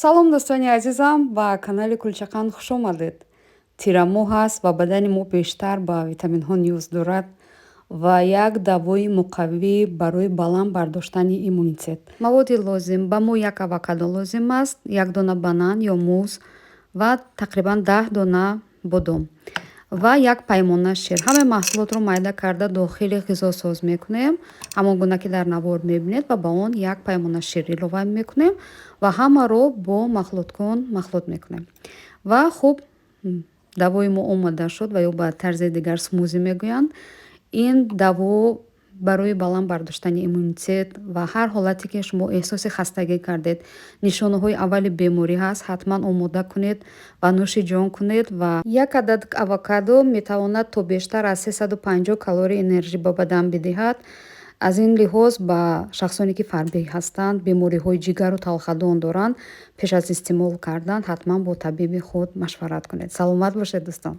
Салом, дӯстони азизам, ба канали Кулчақанд хуш омадед. Тирамоҳ аст ва бадани мо бештар ба витаминҳо ниёз дорад ва як давои муқаввӣ барои баланд бардоштани иммунитет. Маводи лозим: ба мо як авокадо лозим аст, як дона банан ё муз ва тақрибан 10 дона бодом ва як паймона шир. Ҳамаи маҳсулотро майда карда, дохили ғизосоз мекунем, ҳамон гуна ки дар навор мебинед, ва ба он як паймона шир илова мекунем ва ҳамаро бо махлуткун махлут мекунем. Ва хуб, давои мо омода шуд ва ё ба тарзи дигар смузи мегӯянд. Ин даво барои баланд бардоштани иммунитет ва ҳар ҳолате ки шумо эҳсоси хастагӣ кардед, нишонаҳои аввали беморӣ ҳаст, ҳатман омода кунед ва нӯши ҷон кунед. Ва як адад авокадо метавонад то бештар аз 350 калория энержӣ ба бадан бидиҳад. Аз ин лиҳоз ба шахсоне ки фарбеҳ ҳастанд, бемориҳои ҷигару талхадон доранд, пеш аз истеъмол кардан ҳатман бо табиби худ машварат кунед. Саломат бошед, дӯстон.